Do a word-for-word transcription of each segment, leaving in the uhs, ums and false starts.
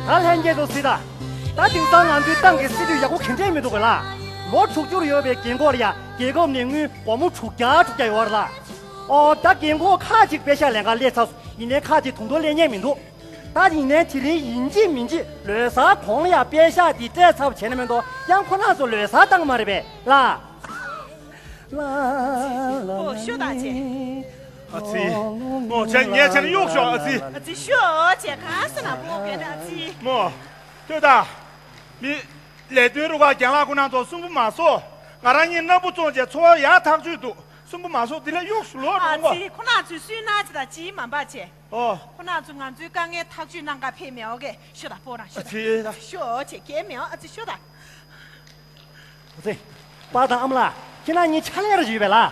ད་ལྷན་རྒྱས་ཚོ་གཟིགས་དང་། ད་དེང་སང་ང་ཚོའི་ཏང་གི་སྲིད་ཇུས་ཡག་པོ་ག་འདྲས་མི་འདུག་ག་ལ། ལོ་དྲུག་ཅུ་རེ་ཡོད་པའི་རྒན་འཁོགས་ལ་ཡ་རྒྱལ་ཁབ་ནས་དངུལ་སྒོར་མོ་དྲུག་བརྒྱ་དྲུག་བརྒྱ་ཡོད་རེད་ལ། ཨོ་ད་རྒན་འཁོགས་ཁག་ཅིག་པེ་ཤག་ལེན་ག་སླེབས་ཚར་སོང་། ཡིན་ནའི་ཁག་ཅིག་དུང་དུ་སླེབས་མཁན་མི་འདུག་ད་ཡིན་ནའི་དེ་རིང་ཡིན་གཅིག་མིན་གཅིག་ལོ་གསར་གོང་ལ་ཡ་པེ་ཤག་དེ་སྤྲད་ཚར་བྱས་ན་མི་འདུག་ཡང་ཁོ་རང་ཚོ་ལོ་གསར་བཏང་མ་རེད་པས་ལ། ལ་ལ་ཨོ་ཤོ་ད་ཅེ། ཨ་ཙི། མོ་ཁྱེད་ངས་ཁྱེད་གཡུག་ཤོག་ཨ་ཙི། ཨ་ཙི་ཤོ་ཅེ་ག་ས་ན་པོ་གན་ཨ་ཙི། མོ། ལྟོས་དང་། མི། ལས་དོན་རུ་ཁག་རྒན་ལགས་ཁོ་རང་ཚོ་གསོན་པོ་མ་སོང་། ང་རང་གཉིས་སྣམ་བུ་བཙོང་བྱས་འཚོ་བ་ཡག་ཐག་ཆོད་འདུག་གསོན་པོ་མ་སོང་དེ་ལས་གཡུག་ཤོག་ལོག་ཨ་འགྲོ་ཙི། ཁོ་རང་ཚོས་སུན་སྣང་ཅི་དང་ཅི་མ་འབའ་བྱས། ཨོ། ཁོ་རང་ཚོ་ང་ཚོའི་དཀའ་ངལ་ཐག་གཅོད་གནང་ག་ཕེབས་མེད་འོ་གས་ཤོ་ད་པོ་རང་ཤོ་ཨ་ད། ཙི་ད། ཤོ་ཅེ་གས་མེད་འོ་ཨ་ཙི་ཤོ་ད། ཨ་ཙི། པཱ་དང་ཨ་མ་ལགས་ཁྱེད་རང་གཉིས་ཕྱག་ལས་ར་ཞུས་པས་ལ། ཨ་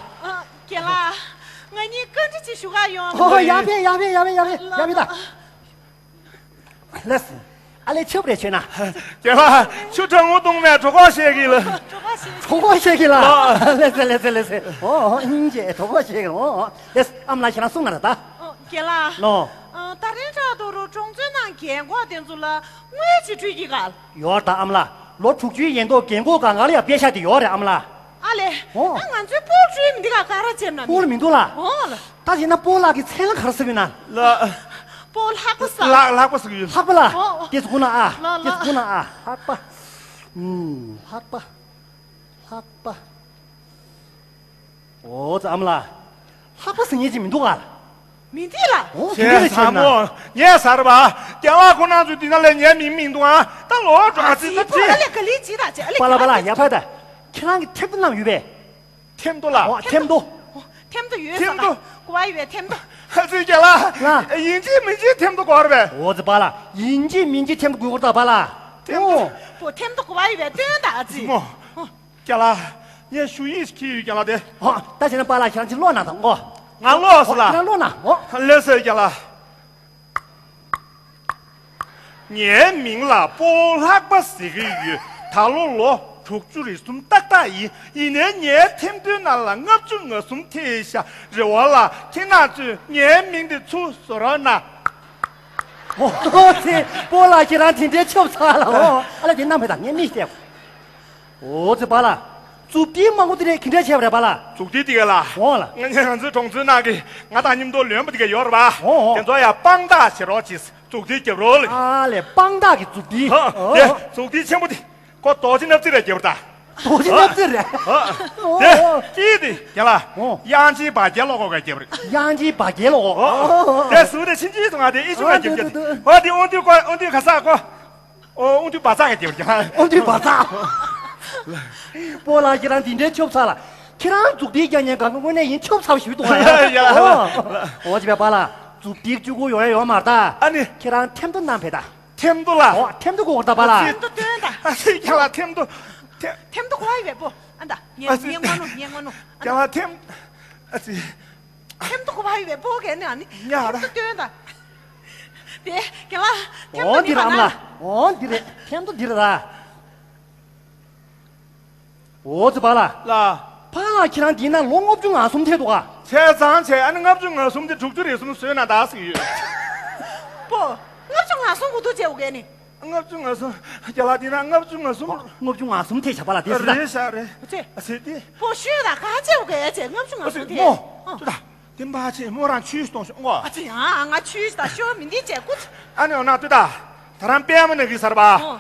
རྒན་ལགས། ང་གཉིས་བཀའ་འདྲི་ཅིག་ཞུ་ག་ཡོང་། ཨོ་ཡག་པས་ཡག་པས་ཡག་པས་ཡག་པས་ཡག་པས་ད། ལེས། ཨ་ལས་ཆབ་རེ་ཆོད་ན། རྒན་ལགས་ཆུ་གྲང་མོ་བཏུང་མས་གྲོད་ཁོག་བཤལ་གི་ལ། གྲོད་ཁོག་བཤལ་གི་ལ། ལེས་ལེས་ལེས་ལེས། ཨོ་ཨིན་ཅེ་གྲོད་ཁོག་བཤལ་གི་ལ་ཨོ་ཨོ་ལེས། ཨ་མ་ལགས་ཁྱེད་རང་གསུང་ན་ར་ད། ཨོ་རྒན་ལགས། ལོ། ཨ་ད་རིང་ཕྲག་དོག་རུ་གྲོང་ཚོའི་ནང་རྒན་འཁོགས་དེ་ཚོ་ལ་དངུལ་ཅིག་སྤྲོད་ཀྱི་ག་ཡོད་ད་ཨ་མ་ལགས། ལོ་དྲུག་ཅུའི་ཡན་ཐོག་རྒན་འཁོགས་གང་ག་ལ་ཡང་པེ་ཤག་དེ་ཡོད་རེད་ཨ་མ་ལགས། ཨ་ལས། ཨོ། ཨ་ང་ཚོའི་སྤོ་སྤྲོད་མི་འདི་ག་ག་ར་བྱེད་ན་སྤོ་མི་འདུག་ལ། ཨོ་ལ། ད་བྱས་ན་སྤོ་ལགས་ཀྱི་མཚན་ལ་ག་རེ་ཟེར་བ་ཡིན་ན། ལ། སྤོ་ལྷག་པ་ཟ། ལ་ལྷག་པ་ཟ་གི་ཡོད། ལྷག་པ་ལ། ཨོ་ཨོ། དེ་ཚོ་ཀུན་ལ་ཨ། ལ་ལ། དེ་ཚོ་ཀུན་ལ་ཨ། ལྷག་པ། ཨུམ། ལྷག་པ། ལྷག་པ། ཨོ་ཙི་ཨ་མ་ལགས། ལྷག་པ་ཟེར་མཁན་ཅིག་མི་འདུག་ག་མི་འདི་ལ། ཨོ་དེ་འདྲ་ཞིག་ཟ་ན། མོ། ངས་ཟ་ར་བ། རྒྱལ་བ་ཁོ་རང་ཚོས་འདི་ན་ལས་ཉན་མིན་མིན་འདུག་ཨ། ད་ལོ་འགྲོ་ཨ་ཙི་ད་ཙི། ཨ་ལས་ག་ལི་ཅི་ད་ཅི་ཨ་ལས་པཱ་ལགས་པཱ་ལགས་ཡ་ཕ་ད། ཁྱེད་རང་གི་ཐེབས་རྩ་བསྣམས་ཡོད་པས། ཐེམ་ཐོ་ལ། ཨོ་ཐེམ་ཐོ། ཐེམ་ཐོ་ཡོད་ས་ཐེམ་ཐོ། ལ་གོ་བ་ཡོད་པས་ཐེམ་ཐོ། ཨ་ཙི་རྒན་ལགས། ཡིན་གཅིག་མིན་གཅིག་ཐེམ་ཐོ་དགོས་རེད་པས། ཨོ་ཙི་པཱ་ལགས་ཡིན་གཅིག་མིན་གཅིག་ཐེམ་ཐོ་དགོས་ཀྱི་རེད་ད་པཱ་ལགས། ཐེམ་ཐོ། ཨོ། པོ་ཐེམ་ཐོ་གོ་བ་ཡོད་པས་སྟོན་ད་ཨ་ཙི། མོ། རྒན་ལགས། ངས་ཞུ་ཡིག་ཅིག་ཁྱེར་ཡོད་རྒན་ལགས་དེ། ཨོ། ད་བྱས་ན་པཱ་ལགས་ཁྱེད་རང་ཅིག་ཀློག་གནང་དང་ཨོ། ང་ཀློག་སོང་ལ། ཁྱེད་རང་ཀློག་གནང་ཨོ། ལགས་སོ་རྒན་ལགས། ངའི་མིང་ལ་སྤོ་བོ་ལྷག་པ་ཟེར་གྱི་ཡོད། ད་ལོ་ལོ་དྲུག་ཅུ་རེ་གསུམ་ཏག་ཏག་ཡིན། ཡིན་ནའི་ངའི་ཐེམ་ཐོའི་ནང་ལ་ལྔ་བཅུ་ང་གསུམ་ཐེབས་ཤག་རེ་བ་ལ་ཁྱེད་རང་ཚོས་ངའི་མིང་དེ་ཚུར་བཟོ་རོགས་གནང་། ཨོ་ཙི། སྤོ་ལགས་ཁྱེད་རང་དེ་འདྲའི་ཆབ་ཚ་ལ་ཨོ། ཨ་ལ་དེ་གནང་བས་དང་ངས་མིག་བལྟས། ཨོ་ཙི་པཱ་ལགས། མཛུབ་ཐེལ་མང་པོ་དེ་རེད་ག་འདྲས་བྱས་པ་རེད་པཱ་ལགས། མཛུབ་ཐེལ་དེ་ག་ལ། འོང་ལ། ང་ང་ཚོའི་གྲོང་ཚོའི་ནང་གི་ང་དང་མཉམ་དུ་ལོན་པ་དེ་ག་ཡོད་རེད་པ། འོང་འོང་། དེ་ཚོ་ཡ་དཔང་རྟགས་བྱེད་རོགས་གྱིས་མཛུབ་ཐེལ་རྒྱབ་རོགས་ལ། ཨ་ལས་དཔང་རྟགས་ཀྱི་མཛུབ་ཐེལ། ཧ། ཨོ། དེ་མཛུབ་ཐེལ་ཆེན་པོ་དེ་ཁོ་རྡོ་རྗེ་སྣབས་རྩེ་རེད་རྒྱབ་ར་ད། རྡོ་རྗེ་སྣབས་རྩེ་རེད། ཧ། ཨོ་དེ་ཨོ། དཀྱིལ་དེ་རྒན་ལགས། འོང་། དབྱངས་ཅན་འབའ་རྒྱལ་ལོ་ཁོ་ག་རྒྱབ་རེད། དབྱངས་ཅན་འབའ་རྒྱལ་ལོ་ཁོ། ཨོ། དེ་ཟུར་དེ་ཕྱིན་ཅི་སོང་ང་དེ་ཨི་ཆུ་ག་རྒྱབ་རྒྱབ་དེ། ཨོ་དེ་དབང་འདུས་ཁོ་དབང་འདུས་ག་ས་ཁོ། ཨོ་དབང་འདུས་བ་ཚ་ག་རྒྱབ་རྒྱབ། དབང་འདུས་བ་ཚ། སྤོ་ལགས་ཁྱེད་རང་འདི་འདྲའི་ཆོབ་ཚ་ལ། ཁྱེད་རང་མཛུབ་ཐེལ་རྒྱག་མཁན་གང་ག་དངོས་གནས་ཡིན་ཆོབ་ཚ་ཞུས་འདུག་ཨ། ཡ། ཨོ། འོ་ཅི་བས་པཱ་ལགས་མཛུབ་ཐེལ་བཅུ་དགུ་ཡོང་ཡ་ཡོད་མ་རེད་ད། ཨ་ནི། ཁྱེད་རང་ཐེམ་ཐོ་གནང་བས་ད། ཐེམ་ཐོ་ལ། ཨོ་ཐེམ་ཐོ་དགོས་ད་པཱ་ལགས། ཐེམ་ཐོ་སྟོན་ད། ཨ་ཙི་ཁྱེད་ལ་ཐེམ་ཐོ། ཐེམ། ཐེམ་ཐོ་གོ་བ་ཡོད་པས་པོ་ཨ་ད། ངས་ཨ་ཙི། ངས་ངོ་ནུ་ངས་ངོ་ནུ། ཁྱེད་ལ་ཐེམ། ཨ་ཙི། ཐེམ་ཐོ་གོ་བ་ཡོད་པས་པོ་གས་ནི་ཨ་ནི། ཡ་ཐེམ་ཐོ་སྟོན་ད། དེ་རྒན་ལགས་ཐེམ་ཐོ་འོ་འདི་འདི་རེད་ཨ་མ་ལགས། འོ་འདི་རེད་ཐེམ་ཐོ་འདི་རེད་ད། འོ་ཙི་པཱ་ལགས། ལགས། པཱ་ལགས་ཁྱེད་རང་འདི་ན་ལོ་ལྔ་བཅུ་ང་གསུམ་ཐེབས་འདུག་ག་བྱས་ཙང་བྱས་ཨ་ནི་ལྔ་བཅུ་ང་གསུམ་དེ་དྲུག་ཅུ་རེ་གསུམ་བཟོས་ན་ད་ཟེར་གྱི་ཡོད། པོ། ལྔ་བཅུ་ང་གསུམ་གོ་ཐུག་བྱས་འོ་གས་ནི། ལྔ་བཅུ་ང་གསུམ། རྒན་ལགས་འདི་ན་ལྔ་བཅུ་ང་གསུམ། ལྔ་བཅུ་ང་གསུམ་ཐེབས་བྱ་པཱ་ལགས་དེ་ཟེར་ན། རེད་ཤག་རེད། ཨ་ཙི། ཨ་ཙི་དེ། པོ་ཤོད་ད་ག་བྱས་འོ་གས་བྱས་ལྔ་བཅུ་ང་གསུམ་ཐེབས། མོ། ཨ། ཏུ་ད། དེ་འབའ་ཆེ་མོ་རང་ཆུས་གཏོང་ཤོག་ངོ་། ཨ་ཙི་ཡང་ང་ཆུས་ད་ཤོ་མི་འདི་བྱས་ཀུ། ཨ་ནི་འོ་ན་ཏུ་ད། ད་རང་པད་མ་ན་གི་སར་བ། ཨོ།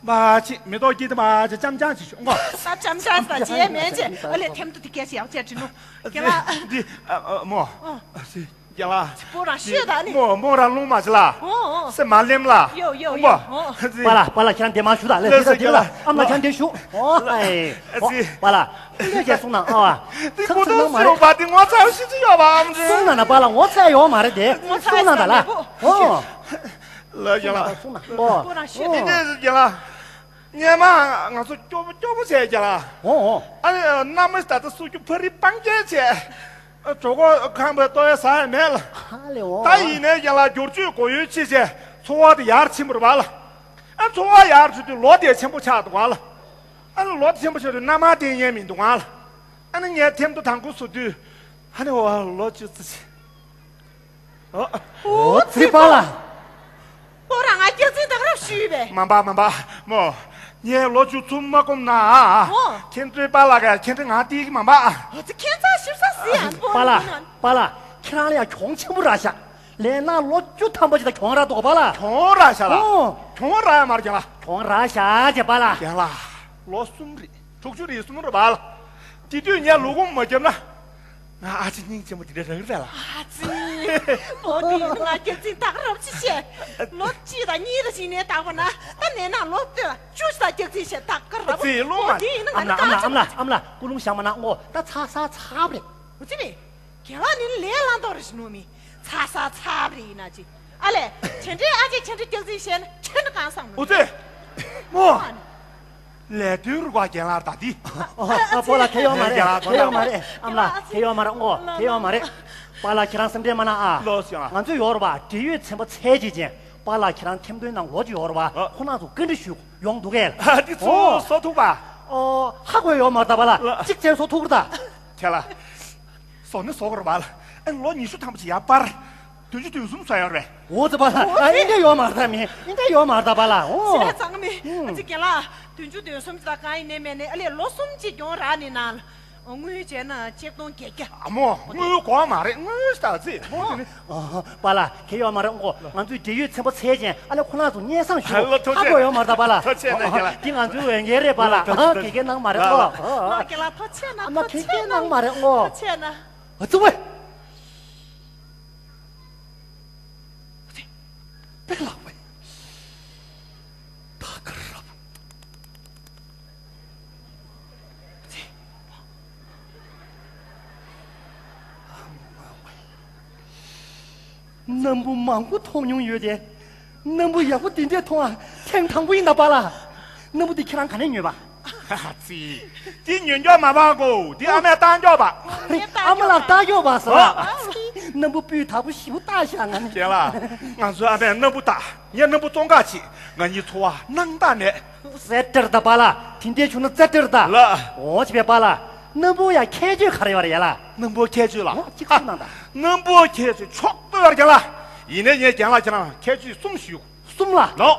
འབའ་ཆེ་མེ་ཏོག་སྐྱིད་དེ་འབའ་ཆེ་ཅམ་ཅམ་ཆེ་ཤོག་ངོ། ད་ཅམ་ཅམ་ད་ཅེ་མེ་ཅེ་ཨ་ལེ་ཐེམ་ཏུ་དེ་སྐད་ཅེ་ཡག་ཅེ་དྲི་ནོ། ཨ་ཁྱེད་ལ། འདི་ཨ་ཨ་མོ། ཨོ། ཨ་ཙི། རྒྱ་ལ། པོ་རང་ཤོད་ད་ནི། མོ་མོ་རང་ལུང་མ་ཤི་ལ། ཨོ་ཨོ། སེ་མ་ལེམ་ལ། ཡོ་ཡོ་ཡོ། ཨོ། ཨ་ཙི། པཱ་ལགས་པཱ་ལགས་ཁྱེད་རང་དེ་མ་ཞུ་ད་ལེ་ལེ་ཟེར་ད་དེ་ལ་ཨ་མ་ཁྱེད་རང་དེ་ཞུ། ཨོ་ཨེ། ཨ་ཙི། པཱ་ལགས་ཨ་ཙི་ཁྱེད་གསུང་ན་ཨ་བ། ཚང་ཚང་ནང་མ་རེད། པ་དེ་ངོ་ཚ་ཤི་ཅི་ཡོད་པ་ཨམ་ཙི། གསུང་ན་ན་པཱ་ལགས་ངོ་ཚ་ཡོད་མ་རེད་དེ། ངོ་ཚ་གསུང་ན་ད་ལ། ཨོ། ལ་རྒྱ་ལ། གསུང་ན་ཨོ། པོ་རང་ཤོད་ད། དེ་འདྲས་རྒྱ་ལ། སྔོན་མ་ང་ཚོ་སྐྱོ་པོ་སྐྱོ་པོ་བྱས་ཀྱང་ལ། འོ་འོ། ཨ་ནི་མནའ་མ་ད་ལྟ་སུ་ཀྱུ་ཕ་རི་སྤང་རྒྱལ་བྱས། གྲོད་ཁོག་ཁང་པའི་ལྟོ་ཡ་ཟ་ཡ་མེད་ལ། ཧ་ལས་འོ། ད་ཡིན་ནའི་ཀྱང་ལ་བསྒྱུར་བཅོས་སྒོ་ཡོལ་ཕྱིས་བྱས་འཚོ་བ་དེ་ཡར་ཕྱིན་པ་རེད་པ་ལ། ཨ་འཚོ་བ་ཡར་ཕྱིན་དུས་ལོ་དེ་ཆེན་པོ་ཆགས་འདུག་ག་ལ། ཨ་ནི་ལོ་དེ་ཆེན་པོ་ཆགས་དུས་མནའ་མ་དེ་ཡེ་མི་འདུག་ག་ལ། ཨ་ནི་ངས་ཐེམ་ཐོ་དང་པོ་བཟོ་དུས་ཨ་ནི་འོ་ལོ་བཅུ་ཙི་ཆེ། ཨོ། ཨོ་ཙི་པཱ་ལགས། པོ་རང་ང་སྐྱག་རྫུན་ད་ག་རང་ བཅུ་པས། མ་འབའ་མ་འབའ། མོ། ངས་ལོ་བཅུ་ཚུར་མ་སྒོམ་ན། ཨོ། ཁྱེད་ཚོའི་པཱ་ལགས་ཀྱིས་ཁྱེད་ཚོའི་ངང་བལྟས་ཀྱི་མ་འབའ། ཨོ་ཙི་ཁྱེད་ཚ་ཞིབ་ས་ཟི་ཡང་པོ་པཱ་ལགས། པཱ་ལགས། ཁྱེད་རང་ལ་ཡང་གྱོང་ཆེན་པོ་རག་ཤག་ལས་ན་ལོ་བཅུ་ཐམ་པ་ཅིག་ད་གྱོང་རག་འདུག་པཱ་ལགས། གྱོང་རག་ཤག་ལགས། ཨོ། གྱོང་རག་ཡ་མ་རེད་རྒན་ལགས། གྱོང་རག་ཤག་ཅེ་པཱ་ལགས། རྒན་ལགས། ལོ་གསུམ་རེད། དྲུག་ཅུ་རེ་གསུམ་རེད་པཱ་ལགས། དེ་དུས་ངས་ལོ་སྒོམ་མ་བརྒྱབ་ན། ང་ཨ་ཅེ་སྙིང་རྗེ་མོ་དེ་འདྲ་རང་རེད་ལགས། ཨ་ཙི། བོ་དེ་ང་རྒྱལ་ཚིག་ད་ག་རབ་ཅི་བཤད། ལོ་གཅིག་དང་གཉིས་དང་ཞིག་ནས་བཏགས་པ་ན་ད་ནས་ན་ལོ་བཅུ་ཞིག་དང་རྒྱལ་ཚིག་བཤད་ད་ག་རབ། ཨ་ཙི་ལོ་མ། བོ་དེ་ཡིན་ན་ང་ཨ་མ་ལགས་ཨ་མ་ལགས་ཨ་མ་ལགས་སྐུ་རླུང་བཞེངས་མ་གནང་ངོ་། ད་ཚ་ཚ་ཚ་བ་རེད། ཨ་ཙི་མི། རྒན་ལགས་ནི་ལས་བླང་དོགས་རེ་ཞིག་ནོ་མི། ཚ་ས་ཚ་བ་རེ་ཡིན་ན་ཅི། ཨ་ལས། ཆེ་འདྲའི་ཨ་ཅེ་ཆེ་འདྲའི་སྐྱག་རྫུན་བཤད་ན་ཆེ་འདྲ་གང་བསམ་ནོ། ཨོ་ཙི། མོ། ལས་དོན་རུ་བ་རྒན་ལགས་ད་དི། ཨ་པོ་ལགས་ཁེ་ཡོང་མ་རེད། ཁེ་ཡོང་མ་རེད། ཨམ་ལགས་ཁེ་ཡོང་མ་རེད་ཨོ། ཁེ་ཡོང་མ་རེད། པཱ་ལགས་ཁྱེད་རང་སེམས་ཁྲལ་མ་གནང་ཨ། ལོས་ཡོང་ང་ཚོས་ཡོད་རེད་པ། འབྲེལ་ཡོད་ཚན་པ་ཚད་ཅིག་ཅན། པཱ་ལགས་ཁྱེད་རང་ཐེམ་ཐོའི་ནང་ལོག་ཅིག་ཡོད་རེད་པ། ཁོ་རང་ཚོ་བཀའ་འདྲི་ཞུ་ཡོང་འདུག་གས། འདི་ཚོ་ཨོ། བཟོ་ཐུབ་པ། ཨོ། ཧ་གོ་ཡོད་མ་རེད་ད་པཱ་ལགས། ལ། གཅིག་ཅན་བཟོ་ཐུབ་རེད་ད། ཁྱེད་ལ། བཟོ་ནི་བཟོ་དགོས་རེད་པ་ལགས། ཨ་ནི་ལོ་ཉི་ཤུ་ཐམ་པ་ཅིག་ཡར་སྤར། བདུན་ཅུ་དོན་གསུམ་བཟོ་ཡོད་རེད། འོ་ཙི་པཱ་ལགས། ཨ་ཨིན་འདྲ་ཡོད་མ་རེད་ད་མི། ཨིན་འདྲ་ཡོད་མ་རེད་ད་པཱ་ལགས། ཨོ། ཟེར་ཚང་མི། ཨ་ཙི་རྒན་ལགས། བདུན་ཅུ་དོན་གསུམ་ཅིག་ད་གང་ཡིན་ནའི་མེད་ནའི་ཨ་ལས་ལོ་གསུམ་ཅིག་གྱོང་རག་ནི་ན། དངུལ་བྱས་ན་ཆིག་སྟོང་བརྒྱད་བརྒྱ། ཨ་མོ། དངུལ་དགོས་མ་རེད། དངུལ་ཞིག་ད་ཙི་མོ་དེ་ནི། ཨ། པཱ་ལགས་ཁེ་ཡོད་མ་རེད་ཨོ། ང་ཚོའི་འབྲེལ་ཡོད་ཚན་པ་ཚད་ཅན་ཨ་ལས་ཁོ་རང་ཚོ་སྙན་སེང་ཞུ། ཨ་ལོ་ཐུགས་རྗེ། ཧ་གོ་ཡོད་མ་རེད་ད་པཱ་ལགས། ཐུགས་རྗེ་གནང་རྒན་ལགས། འདི་ང་ཚོའི་འོས་འགན་རེད་པཱ་ལགས། ཐུགས་རྗེ། ཨ་ཐུགས་རྗེ། གེ་གེ་གནང་མ་རེད་ཨོ། ཨ་རྒན་ལགས་ཐུགས་རྗེ་གནང་། ཨ་མ་ཐུགས་ཁེ་རྗེ་གེ་གནང་མ་རེད་ཨོ། ཐུགས་རྗེ་གནང་། ཨ་ཙི་ཝེ། པེ་ལགས་ཝེ། ད་ག་རབ། སྣམ་བུ་མང་པོ་མཐོང་མྱོང་ཡོད་དེ། སྣམ་བུ་ཡག་པོ་དེ་འདྲས་མཐོང་བ་ཐེངས་དང་པོ་ཡིན་ད་པཱ་ལགས། སྣམ་བུ་དེ་ཁྱེད་རང་ག་ནས་ཉོས་པ། ཙི། དེ་ཉོས་མགྱོགས་མ་པང་གོ། དེ་ཨ་མས་བཏང་མགྱོགས་པ། ཨ་མ་ལགས་བཏང་མགྱོགས་པ་ཟེར་བ། སྣམ་བུ་སྤུས་དག་པོ་ཞིག་བཏགས་ཤག་ང་ནི། རྒན་ལགས། ང་ཚོའི་ཨ་མས་སྣམ་བུ་བཏགས། ངས་སྣམ་བུ་བཙོང་ག་ཕྱིན། ང་གཉིས་འཚོ་བ་སྣང་དག་མེད། ཙེ་ཏེར་ད་པཱ་ལགས། དེ་འདྲས་བྱུང་ན་ཙེ་ཏེར་ད། ལགས། འོ་ཅི་བས་པཱ་ལགས། སྣམ་བུ་ཡ་ཁྱད་ཆོས་ག་རེ་ཡོད་རེད་ཡ་ལགས། སྣམ་བུ་ཁྱད་ཆོས་ལགས། འོ་གཅིག་གསུངས་གནང་ད། སྣམ་བུ་ཁྱད་ཆོས་མཆོག་ཏུ་ཡོད་རྒན་ལགས། ཡིན་ནའི་ངས་རྒན་ལགས་ཁྱེད་རང་ཁྱད་ཆོས་གསུམ་ཞུ། གསུམ་ལ། ལོ།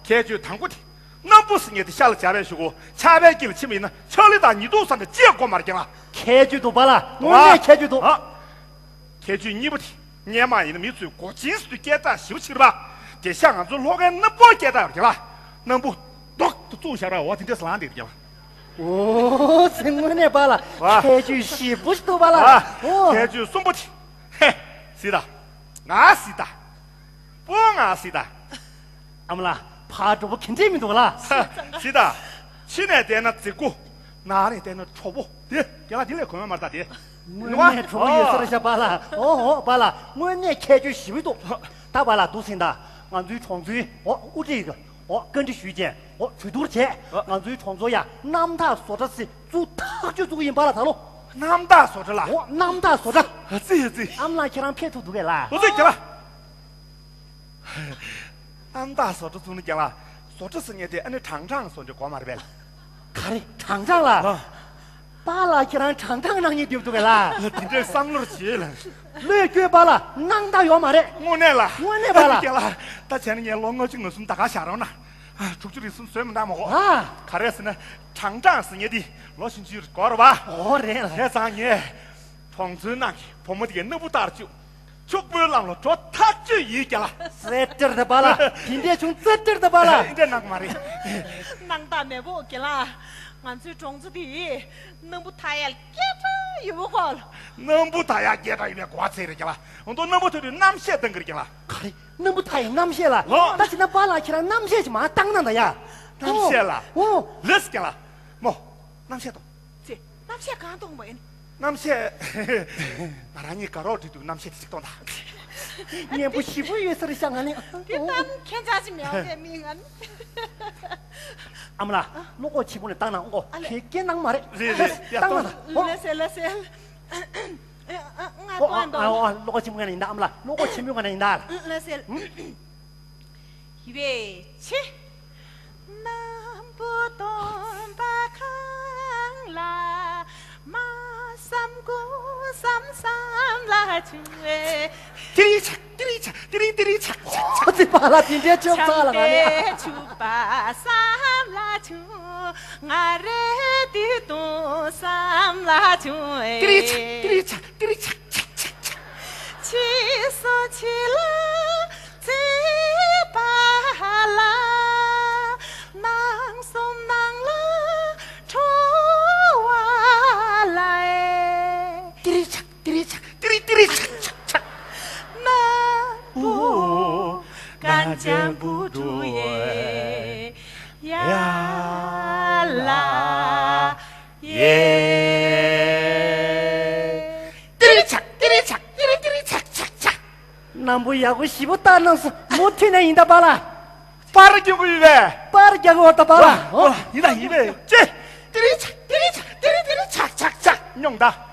ཁྱད་ཆོས་དང་པོ་དེ། སྣམ་བུ་ཟེར་མཁན་དེ་ཤ་ལ་འཇགས་པའི་གཞུག་གུ་ཆགས་པའི་དཀྱིལ་ལ་ཕྱིན་པ་ཡིན་ན་ཕྱག་ལས་དང་ཉེས་འཛུགས་ས་འདྲ་ཅི་ཡང་དགོས་མ་རེད་རྒན་ལགས། ཁྱད་ཆོས་འདུག་པཱ་ལགས། དངོས་གནས་ཁྱད་ཆོས་འདུག། ཨ། ཁྱད་ཆོས་གཉིས་པ་དེ། སྔོན་མ་ཡིན་ན་མི་ཚོས་མགོ་ཆེན་ཟེར་དུས་སྐད་གྲགས་ཞེ་པོ་ཅིག་རེད་པ། དེང་སང་ང་ཚོ་ལྷོ་ཁའི་སྣམ་བུ་སྐད་གྲགས་ཡོད་རེད་རྒན་ལགས། སྣམ་བུ་རྡོག་ཏུ་བཙུགས་བཞག་པ་འོ་དེ་འདྲས་ལངས་བསྡད་རེད་རྒན་ལགས། འོ་ཙི་དངོས་གནས་པཱ་ལགས། ཁྱད་ཆོས་ཞེ་པོ་ཞིག་འདུག་པཱ་ལགས། ཨ། འོ། ཁྱད་ཆོས་གསུམ་པོ་དེ། ཧེ། གཟིགས་དང་། ང་གཟིགས་དང་། སྤོ་ང་གཟིགས་དང་། ཨ་མ་ལགས། ཕར་འགྲོ་པོ་ག་འདྲས་མི་འདུག་ལགས། གཟིགས་དང་། ཕྱི་ནས་བལྟས་ན་རྫིག་པོ། ནང་ནས་བལྟས་ན་གྲོགས་པོ། དེ་རྒན་ལགས་འདི་ལས་གོ་མ་མ་རེད་ད་དེ། དངོས་གནས་གྲོགས་པོ་ཡོད་ས་རེད་ཤག་པཱ་ལགས། འོ་འོ་པཱ་ལགས། དངོས་གནས་ཁྱད་ཆོས་ཞེ་པོ་འདུག། ད་པཱ་ལགས་འདུག་སེ་ད། ང་ཚོའི་གྲོང་ཚོའི་འོ་དབུ་ཁྲིད་འོ་བཀའ་འདྲི་ཞུས་བྱས་འོ་གྲོས་བསྡུར་བྱས། ང་ཚོའི་གྲོང་ཚོ་ཡ་གནམ་ཐག་བཟོ་གྲྭ་ཟེར་བཙུགས་ཐག་ཆོད་བཙུགས་ཡིན་པཱ་ལགས་ད་ལོ། གནམ་ཐག་བཟོ་གྲྭ་ལགས། འོ་གནམ་ཐག་བཟོ་གྲྭ། ཨ་ཙི་ཨ་ཙི། ཨ་མ་ལགས་ཁྱེད་རང་ཕེབས་ཐུབ་འདུག་གས་ལགས། འོ་ཙི་རྒན་ལགས། གནམ་ཐག་བཟོ་གྲྭ་བཙུགས་ན་རྒན་ལགས། བཟོ་གྲྭ་ཟེར་མཁན་དེ་ཨ་ནི་གྲང་གྲང་བཟོ་འདྲ་དགོས་མ་རེད་པས་ལགས། ག་རེ་གྲང་གྲང་ལགས། ཨ། པཱ་ལགས་ཁྱེད་རང་གྲང་གྲང་གནང་སྙིང་འདོད་འདུག་གས་ལགས། ལགས་དེ་འདྲའི་བསམ་བློར་བྱེད་ལགས། བློས་བཀོད་པཱ་ལགས་སྣང་དག་ཡོད་མ་རེད། དངོས་གནས་ལགས། དངོས་གནས་པཱ་ལགས། རྒན་ལགས། ད་བྱས་ན་ངས་ལོ་ལྔ་བཅུ་ང་གསུམ་ད་ག་བཞག་རོགས་གནང་། ཨ། དྲུག་ཅུ་རེ་གསུམ་བཟོས་མི་འདུག་མ་གོ། ཨ། ག་རེ་ཟེར་ན་གྲང་གྲང་ཟེར་མཁན་དེ་ལོ་ཆུང་ཆུང་དགོས་རེད་པ། འོ་རེད་ལགས། བྱས་ཙང་ངས། གྲོང་ཚོའི་ནང་གི་བུ་མོ་དེ་གའི་སྣམ་བུ་བཏགས་བཅུག། ཕྱུག་པོའི་ལམ་ལ་འགྲོ་ཐག་ཆོད་ཡིན་རྒན་ལགས། ཙེ་ཏེར་ད་པཱ་ལགས། དེ་འདྲས་བྱུང་ཙེ་ཏེར་ད་པཱ་ལགས། འདི་འདྲས་གནང་གི་མ་རེད། སྣང་དག་མེད་པོ་རྒན་ལགས། ང་ཚོའི་གྲོང་ཚོ་དེ་སྣམ་བུ་འཐག་ཡ་སྐད་གྲགས་ཡོད་པ་གོ། སྣམ་བུ་འཐག་ཡ་སྐད་གྲགས་ཡོད་པའི་གོ་བ་ཚད་རེད་རྒན་ལགས། འོ་ད་སྣམ་བུ་འཐག་དུས་རྣམ་ཤེས་བཏང་གི་རེད་རྒན་ལགས། ག་རེ། སྣམ་བུ་འཐག་ཡ་རྣམ་ཤེས་ལགས། ཨོ། ད་བྱས་ན་པཱ་ལགས་ཁྱེད་རང་རྣམ་ཤེས་ཅིག་མར་བཏང་གནང་ད་ཡ། རྣམ་ཤེས་ལགས། ཨོ། ལགས་སོ་རྒན་ལགས། མོ། རྣམ་ཤེས་གཏོང་། ཙི། རྣམ་ཤེས་གང་གཏོང་བ་ཡིན། རྣམ་ཤེས། ང་རང་གཉིས་དགའ་རོགས་བསྒྲིགས་འདུག། རྣམ་ཤེས་དེ་ཅིག་གཏོང་དང་། སྙན་པོ་ཞེ་པོ་ཡོད་ས་རེད་ཤག་ང་ནི། དེ་ལྟར་ཁྱེད་ཅག་ཅིག་མེད་པའི་མི་ང་ནི། ཨ་མ་ལགས། བློ་ཁོག་ཆེན་པོ་ནས་བཏང་གནང་ཨོ། ཨ་ལས། ཁྱེད་སྐད་གནང་མ་རེད། རེད་རེད། བཏང་གནང་ད། ཨོ། ལགས་སེ་ལགས་སེ། ཨ་ཨ་ང་ཨོ་ཨ་བཏང་ཨ་ཨོ་ཨ་བློ་ཁོག་ཆེན་པོ་ང་ནས་ཡིན་ད་ཨ་མ་ལགས། བློ་ཁོག་ཆེན་པོ་ང་ནས་ཡིན་ད། ལགས་སེ། ཡི་བའི་ཆེ། སྣམ་བུ་སྟོན་པ་གང་ལ་མ་བསམ་ཀུན། བསམ་བསམ་ལ་བྱུང་བས། ཏི་རི་ཆག་ཏི་རི་ཆག་ཏི་རི་ཏི་རི་ཆག་ཆག་ཆག་ཨོ་ཙི་པ་ལ་དེ་འདྲའི་ཅོག་ཙག་ལ་ང་ནི། བྱམས་པའི་ཕྱུག་པ་བསམ་ལ་བྱུང་། ང་རེ་དུས་དང་བསམ་ལ་བྱུང་བས། ཏི་རི་ཆག་ཏི་རི་ཆག་ཏི་རི་ཆག་ཆག་ཆག་ཆག་ཕྱི་སོ་ཕྱི་ལ་བརྩེ་བ་ལ། ནང་གསུམ་ནང་ལ་ཁྲོ་བ་ལ། ཏི་རི་ཆག་ཏི་རི་ཆག་ཏི་རི་ཏི་རི་ཆག་ཆག་ཆག་ན་བུ་གན་ཅང་བུ་ཀྲུ་ཡེ་ཡ་ལ་ཡེ། ཏི་རི་ཆག་ཏི་རི་ཆག་ཏི་རི་ཏི་རི་ཆག་ཆག་ཆག་རྣམ་པོ་ཡག་པོ་ཞིབ་པོ་བལྟ་གནང་སོང་། མུ་མཐུད་ནས་ཡིན་ད་པཱ་ལགས། པར་རྒྱག་གི་ཡོད་པས། པར་རྒྱག་གི་ཡོད་ད་པཱ་ལགས། ཨོ། ཡིན་ད་ཡིན་པས་ཅེ། ཏི་རི་ཆག་ཏི་རི་ཆག་ཏི་རི་ཏི་རི་ཆག་ཆག་ཆག་མྱོང་ད།